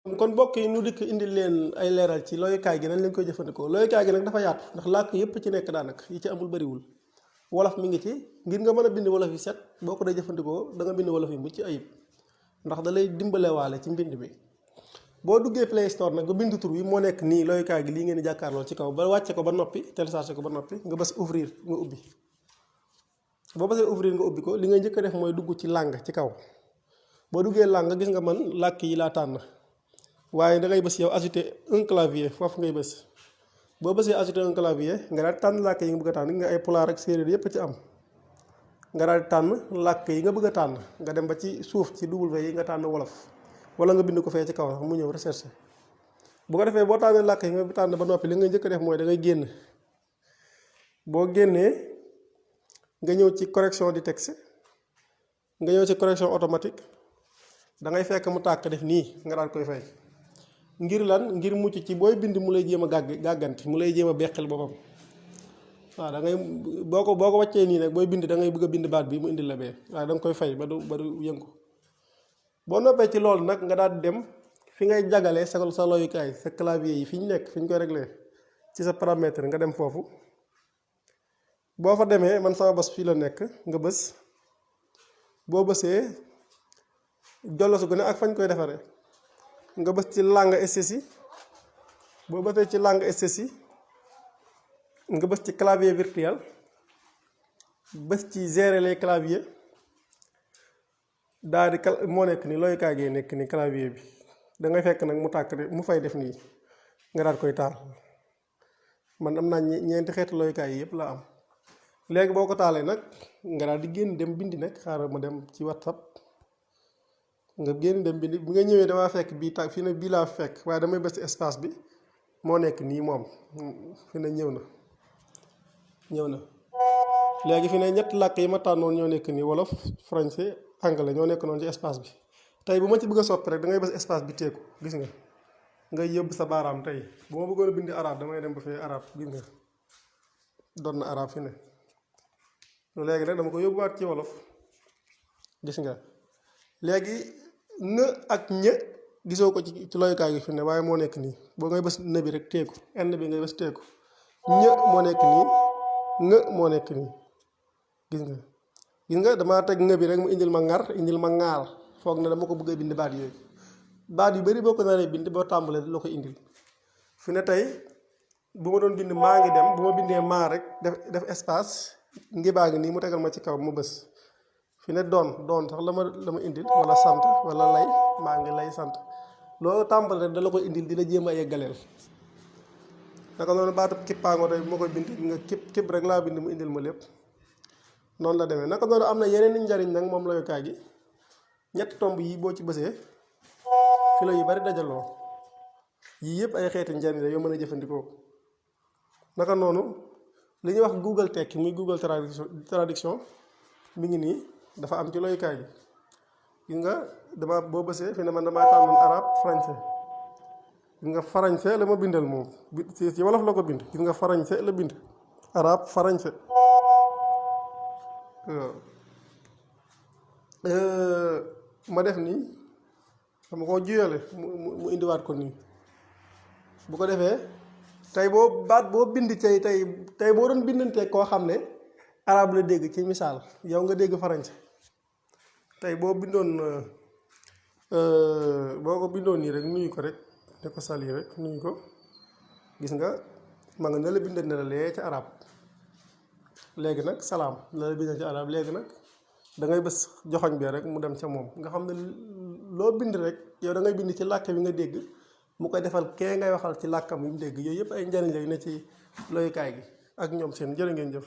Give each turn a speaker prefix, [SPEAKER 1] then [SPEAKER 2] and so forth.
[SPEAKER 1] kon mbokk yi nu dikk indi leen ay leeral ci looyukaay gi nañ leen koy jëfandikoo looyukaay gi nag dafa yaatu ndax làkk yépp ci nekk daanaka yi ci amul bariwul wolof mi ngi ci ngir nga mën a bind wolof yi set boo ko dee jëfandikoo da nga bind wolof yi mucc ayib ndax da lay dimbalewaale ci mbind mi boo duggee Play Store nag nga bind tur wi moo nekk nii looyukaay gi lii ngeen di jàkkaarloo ci kaw ba wàcce ko ba noppi téléchargé ko ba noppi nga bës ouvrir nga ubbi boo bësee ouvrir nga ubbi ko li ngay njëkk a def mooy dugg ci langue ci kaw boo duggee langue gis nga man làkk yi laa tànn waaye da ngay bës yow ajouter un clavier foofu ngay bës boo bësee ajouter un clavier nga daal tànn làkk yi nga bëgg a tànn nga ay pulaar ak séeréer yépp ci am nga daal tànn làkk yi nga bëgg a tànn nga dem ba ci suuf ci W yi nga tànn wolof wala nga bind ko fee ci kaw sax mu ñëw recherche bu ko defee boo tànnee làkk yi nga tànn ba noppi li nga njëkk a def mooy da ngay génn boo génnee nga ñëw ci correction du texte nga ñëw ci correction automatique da ngay fekk mu tàkk def nii nga daal koy fay ngir lan ngir mucc ci booy bind mu lay jéem a gàgganti mu lay jéem a beqal boppam waaw da ngay boo ko wàccee nii nag booy bind da ngay bëgg a bind baat bi mu indi la bee waaye da nga koy fay ba du yëngu boo noppee ci loolu nag nga daal di dem fi ngay jagalee sa looyukaay sa clavier yi fi ñu nekk fi ñu koy réglé ci sa paramètre nga dem foofu boo fa demee man sama bos fii la nekk nga bës boo bësee jollosu gu ne ak fañ koy defaree nga bës ci langue SSI boo bësee ci langue SSI nga bës ci clavier virtuel bës ci gérer les claviers daal di moo nekk ni looyukaay gi nekk ni clavier bi da ngay fekk nag mu tàkk mu fay def nii nga daal koy taal man am naa ñeenti xeetu looyukaay yi yëpp laa am léegi boo ko taalee nag nga daal di génn dem bindi nag xaaral ma dem ci WhatsApp nga génn dem bindi bi nga ñëwee damaa fekk bii tàkk fii nag bii laa fekk waaye damay bës ci espace bi moo nekk nii moom fi ne ñëw na léegi fi ne ñetti làkk yi ma tànnoon ñoo nekk nii wolof français anglais ñoo nekk noonu ci espace bi tey bu ma ci bëgg a soppi rek da ngay bës espace bi teeku gis nga ngay yóbbu sa baaraam tey bu ma bëggoon a bindi arabe damay dem ba fee arabe gis nga doon na arabe fi ne léegi nag dama ko yóbbuwaat ci wolof gis nga léegi në ak ñë gisoo ko ci looyukaay gi fi ne waaye moo nekk nii boo ngay bës në bi rek teeku n bi ngay bës teeku ñë moo nekk nii në moo nekk nii gis nga damaa teg në bi rek mu indil ma ngar indil ma ŋaal foog ne dama ko bëgg a bind baat yooyu baat yu bari boo ko naree bind boo tàmbalee la ko indil fi ne tey bu ma doon bind maa ngi dem bu ma bindee maa rek def espace ngi baa ngi nii mu tegal ma ci kaw mu bës fi ne doon sax la ma indil wala sant wala lay maa ngi lay sant loolu tàmbale rek da la koy indil di la jéem a yeggaleel naka noonu baatu kippaango tey bu ma koy bind nga kip rek laa bind mu indil ma lépp noonu la demee naka noonu am na yeneen i njariñ nag moom looyukaay gi ñetti tomb yi boo ci bësee fi la yu bari dajaloo yii yëpp ay xeeti njariñ la yoo mën a jëfandikoo naka noonu li ñuy wax Google tekki muy Google traduction mi ngi nii dafa am ci looyukaay gi gis nga dama boo bësee fi ne man damaa tànnoon arabe français gis nga français la ma bindal moom ci wolof la ko bind gis nga français la bind arabe français ma def nii dama koo juyale mu indiwaat ko nii bu ko defee tey boo baat boo bind tey boo doon bindante koo xam ne arabe la dégg ci misaal yow nga dégg français tey boo bindoon boo ko bindoon nii rek nuyu ko rek ne ko sali rek nuyu ko gis nga ma nga ne la bindal ne la lee ci arabe léegi nag salaam la la bindal ci arabe léegi nag da ngay bës joxoñ bi rek mu dem ca moom nga xam ne loo bind rek yow da ngay bind ci làkk bi nga dégg mu koy defal kee ngay waxal ci làkkam yu mu dégg yooyu yëpp ay njariñ la yu ne ci looyukaay gi ak ñoom seen jërë ngeen jëf